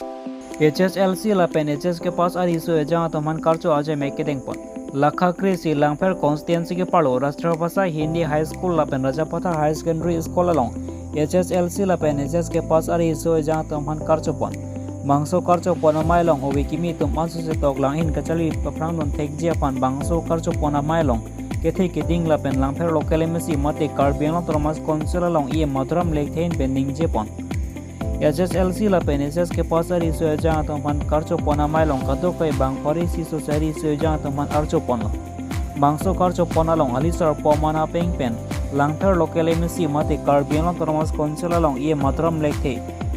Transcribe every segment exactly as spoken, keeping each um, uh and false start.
H S L C lapen H S K pass ariso ejang atum aphan karcho ajai mek kedengpon. Lakha kre-isi Langpher constituency ke-arlo Rashtra Bhasa Hindi High School lapen Rajapathar Higher Secondary School along H S L C lapen H S K pass ariso ejang atum aphan karchopon. Bangso karchopon amei along ove kimi atum ansu setok lang-in kacharli paphrangdun thekji aphan bangso karchopon amei along kethe keding lapen Langpher local M A C mate Karbi Anglong Autonomous Council along E M Madhuram Lekthe ahin pen ningjepon. H S L C lapen H S K pass ariso ejang atum aphan karchopon amei along kadokave bang pharo isi sose ariso ejang atum aphan archoponlo. Bangso karchopon along alisar pom ana peng pen Langpher local M A C mate Karbi Anglong Autonomous Council along E M Madhuram Lekthe,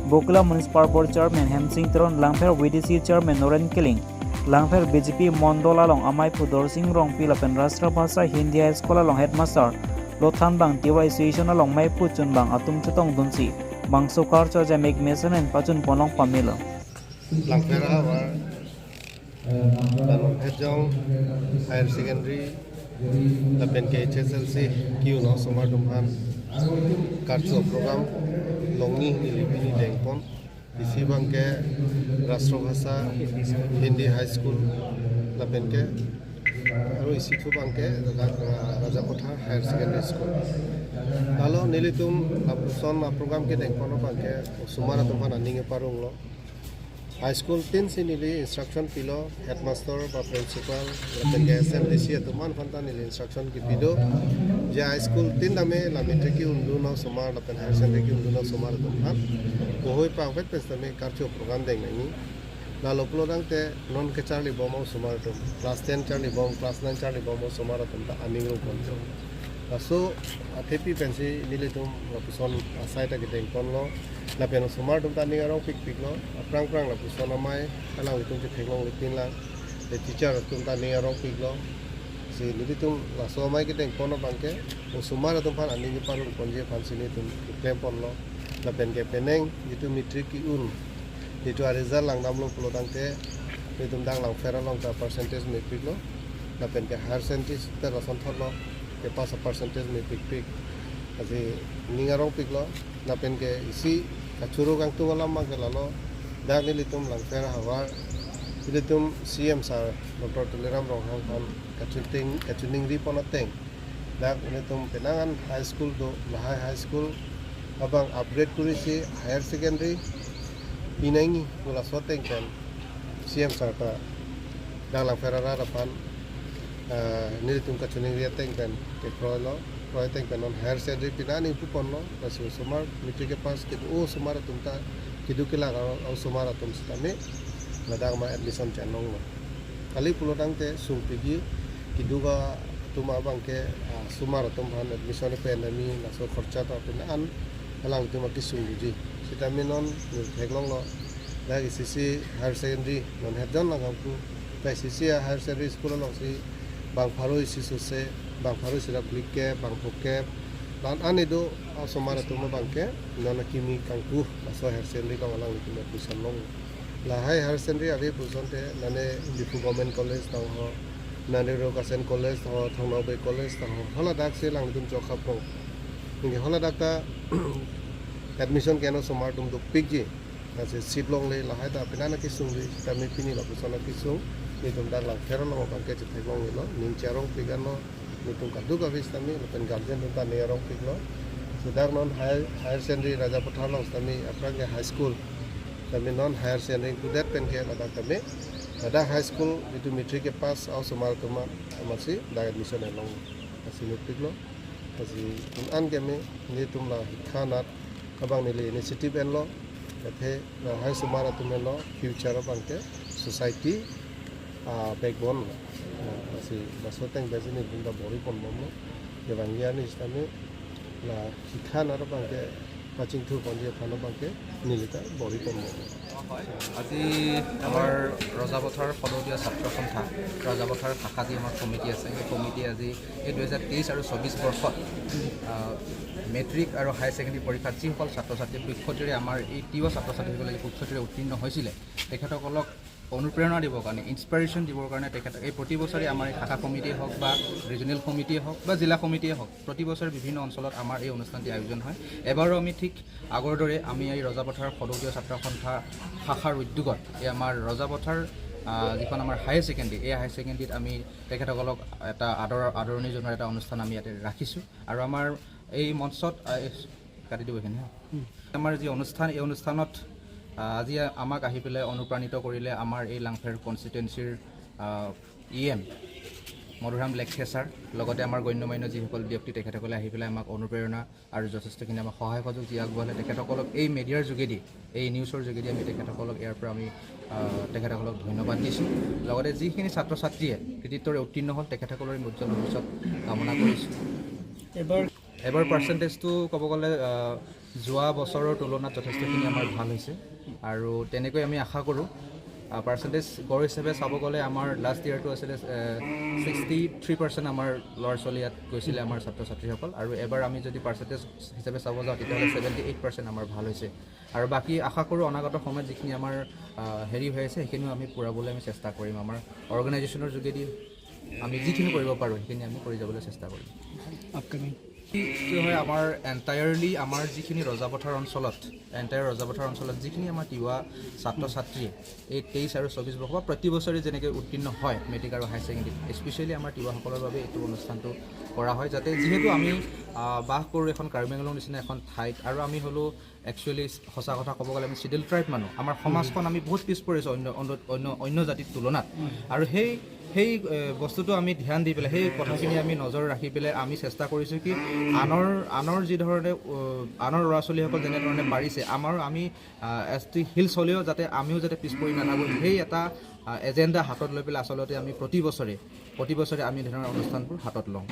Bokila Municipal Board Chairman Hemsing Teron, Langpher V D C Chairman Noren Killing, Langpher B J P Mondol along ameiphu Dorsing Rongpi lapen Rashtra Bhasa Hindi High School along Headmaster Lothanbang Tiwa Association along meiphu chunbang atum chetongdunsi bangso karcho ajai mek mesen pen pachunponlong pamelo. Langpher ahavar, Dalong Hejong Higher Secondary lapen ke H S L C ke-un osomar atum aphan karcho program longni neli pini dengpon. Isi abangke Rashtra Bhasa Hindi High School lapen ke aro isi thu abangke Raja, Rajapathar Higher Secondary School. Lalo nelitum lapuson a-program kedengpon abangke osomar atum aphan aning keparonglo. High school tin si neli instruction pilo, headmaster ba principal, lapen ke S M D C atum aphan ta neli instruction kepi do. Je high school tin tame la matric ke-undun osomar lapen higher secondary ke-undun osomar atum aphan kohoi pangpet pen tame karcho program deng nangji. Lalo pulo tangte non kecharli bom osomar atum, class ten charli bom, class nine charli bom osomar atum ta aning rongpon. Laso athepi pensi nelitum lapuson asai ta kedengponlo. Lapen osomar atum ta aning arong pikpiklo. Aphrang phrang lapuson amei alanglitum chetheklongle pinlang. Le teacher atum ta aning arong piklo. Si nelitum laso amei kedengpon abangke osomar atum aphan aning keparongponji aphansi nelitum klemponlo. Lapen ke penang itum matric ke-un, itum a-result langdamlo pulo tangte itum dak Langpher along ta percentage mepiklo. Lapen ke higher secondary ta lason thotlo, ke pass a-percentage mepikpik. Lasi ning arong piklo. Lapen ke isi kachoro kangtung alam abangke lalo, dak nelitum Langpher ahavar, nelitum C M sir Doctor Tuliram Ronghang aphan kachuting, kachoningri pon ateng, dak nelitum penang an high school do, lahai high school abang upgrade korisi higher secondary pi nangji pu laso ateng pen C M sir ta dak Langpher arat aphan, ah, nelitum kachoningri ateng pen kekroilo, kroi ateng pen non higher secondary pina ningpuponlo. Lasi osomar matric ke-pass kedo osomar atum ta, kedo kelak osomar atum sitame ladak ma admission chenlonglo. Kali pulo tangte sungpikji, kedo atum abangke, ah, osomar atum aphan admission pen ami laso khorcha ta pina an alangtum akesung doji. Sitame non neli theklonglo, dak isi isi higher secondary non hetjon lang kangpu, dak isi isi higher secondary school alongsi bang pharo isi sose, bang pharo isi ra phlikep, bang phokep, la-an ani do osomar atum abangke non akimi kangpu laso higher secondary along alanglitum admission long. Lahai higher secondary ave pu asonte nane Diphu Government College tang ho, nane Rokasen College tang ho, Thongnaobei College tang ho, haladak si alanglitum chokhaprong. Ningke haladak ta admission ke-en osomar atum dopikji. Lasi seat longle, lahai ta pina akesung doji, sitame pini lapuson akesung nelitum dak Langpher along abangke chetheklonglo, ning charongpik anlo, nelitum kadokave sitame, lapen guardian atum ta ning arongpiklo. So dak non higher, higher secondary Rajapathar along sitame aphrang ke high school, sitame non higher secondary included pen ke ladak tame, ladak high school itum matric ke-pass osomar atum amatsi dak admission enlong, lasi nutpiklo. Lasi un an ke me nelitum la hikha anat abang neli initiative enlo, athe lahai osomar atum enlo, future abangke society a-backbone lo. Lasi laso ateng pen si nelitum ta bor-i ponbomlo. Kevangji arni sitame la hikha anat abangke pachingthur ponji aphan abangke neli ta bor-i ponbomlo. আজি আমাৰ ৰজাপথাৰ সদৌ অসমীয়া ছাত্ৰ সন্থা, ৰজাপথাৰ শাখা যি আমাৰ কমিটি আছে, সেই কমিটিয়ে আজি এই দুহেজাৰ তেইছ আৰু চৌবিছ বৰ্ষত, আহ, মেট্ৰিক আৰু হায়াৰ ছেকেণ্ডেৰী পৰীক্ষাত যিসকল ছাত্ৰ ছাত্ৰী সুখ্যাতিৰে, আমাৰ এই তিৱা ছাত্ৰ ছাত্ৰীসকলে সুখ্যাতিৰে উত্তীৰ্ণ হৈছিলে, তেখেতসকলক অনুপ্ৰেৰণা দিবৰ কাৰণে, ইনস্পিৰেশ্যন দিবৰ কাৰণে তেখেতক এই প্ৰতি বছৰে আমাৰ এই শাখা কমিটিয়ে হওক বা ৰিজনেল কমিটিয়ে হওক বা জিলা কমিটিয়ে হওক, প্ৰতি বছৰে বিভিন্ন অঞ্চলত আমাৰ এই অনুষ্ঠানটি আয়োজন হয়। এবাৰো আমি ঠিক আগৰ দৰে আমি এই ৰজাপথাৰ সদৌ অসম ছাত্ৰ সন্থা শাখাৰ উদ্যোগত এই আমাৰ ৰজাপথাৰ, আহ, যিখন আমাৰ হায়াৰ ছেকেণ্ডেৰী, এই হায়াৰ ছেকেণ্ডেৰীত আমি তেখেতসকলক এটা আদৰ আদৰণি জনোৱাৰ এটা অনুষ্ঠান আমি ইয়াতে ৰাখিছোঁ। আৰু আমাৰ এই মঞ্চত, আহ, এই, কাটি দিব এইখিনি, হা? আমাৰ যি অনুষ্ঠান, এই অনুষ্ঠানত, আহ, আজি আমাক আহি পেলাই অনুপ্ৰাণিত কৰিলে আমাৰ এই লাংফেৰ কনষ্টিটুৱেঞ্চিৰ, আহ, ই এম মধুৰাম লেকথে ছাৰ, লগতে আমাৰ গণ্যমান্য যিসকল ব্যক্তি, তেখেতসকলে আহি পেলাই আমাক অনুপ্ৰেৰণা আৰু যথেষ্টখিনি আমাক সহায় সহযোগ যি আগবঢ়ালে, তেখেতসকলক এই মিডিয়াৰ যোগেদি, এই নিউজৰ যোগেদি আমি তেখেতসকলক ইয়াৰ পৰা আমি, আহ, তেখেতসকলক ধন্যবাদ দিছোঁ। লগতে যিখিনি ছাত্ৰ ছাত্ৰীয়ে কৃতিত্বৰে উত্তীৰ্ণ হ'ল, তেখেতসকলৰ এই উজ্জ্বল ভৱিষ্যত কামনা কৰিছোঁ। এবাৰ এবাৰ পাৰ্চেণ্টেজটো ক'ব গ'লে, আহ, যোৱা বছৰৰ তুলনাত যথেষ্টখিনি আমাৰ ভাল হৈছে আৰু তেনেকৈ আমি আশা কৰোঁ। আহ, পাৰ্চেণ্টেজ গড় হিচাপে চাব গ'লে আমাৰ লাষ্ট ইয়েৰটো আছিলে, আহ, ছিক্সটি থ্ৰী পাৰ্চেণ্ট আমাৰ ল'ৰা ছোৱালী ইয়াত গৈছিলে, আমাৰ ছাত্ৰ ছাত্ৰীসকল। আৰু এবাৰ আমি যদি পাৰ্চেণ্টেজ হিচাপে চাব যাওঁ, তেতিয়াহ'লে ছেভেণ্টি এইট পাৰ্চেণ্ট আমাৰ ভাল হৈছে। আৰু বাকী আশা কৰোঁ অনাগত সময়ত যিখিনি আমাৰ, আহ, হেৰি হৈ আছে, সেইখিনিও আমি পূৰাবলৈ আমি চেষ্টা কৰিম। আমাৰ অৰ্গেনাইজেশ্যনৰ যোগেদি আমি যিখিনি কৰিব পাৰোঁ, সেইখিনি আমি কৰি যাবলৈ চেষ্টা কৰিম। আপকামিং কি হয়, আমাৰ এণ্টায়াৰলি আমাৰ যিখিনি ৰজাপথাৰ অঞ্চলত, এণ্টায়াৰ ৰজাপথাৰ অঞ্চলত যিখিনি আমাৰ তিৱা ছাত্ৰ ছাত্ৰীয়ে এই তেইছ আৰু চৌবিছ বৰ্ষ বা প্ৰতি বছৰে যেনেকৈ উত্তীৰ্ণ হয় মেট্ৰিক আৰু হায়াৰ ছেকেণ্ডেৰী, স্পেচিয়েলি আমাৰ তিৱাসকলৰ বাবে এইটো অনুষ্ঠানটো কৰা হয়, যাতে যিহেতু আমি, আহ, বাস কৰোঁ এখন কাৰ্বি আংলং নিচিনা এখন ঠাইত, আৰু আমি হ'লো একচুৱেলি সঁচা কথা ক'ব গ'লে আমি শ্বিডিউল ট্ৰাইব মানুহ, আমাৰ সমাজখন আমি বহুত পিছ পৰিছোঁ অন্য অন্য অন্য অন্য জাতিৰ তুলনাত। আৰু সেই সেই এ, বস্তুটো আমি ধ্যান দি পেলাই, সেই কথাখিনি আমি নজৰ ৰাখি পেলাই আমি চেষ্টা কৰিছোঁ কি আনৰ আনৰ যি ধৰণে, অ, আনৰ ল'ৰা ছোৱালীসকল যেনেধৰণে পাৰিছে, আমাৰ আমি এছ টি হিলছ হ'লেও যাতে আমিও যাতে পিছ পৰি নাথাকোঁ, সেই এটা, আ, এজেণ্ডা হাতত লৈ পেলাই আচলতে আমি প্ৰতি বছৰে প্ৰতি বছৰে আমি ধৰণৰ অনুষ্ঠানবোৰ হাতত লওঁ।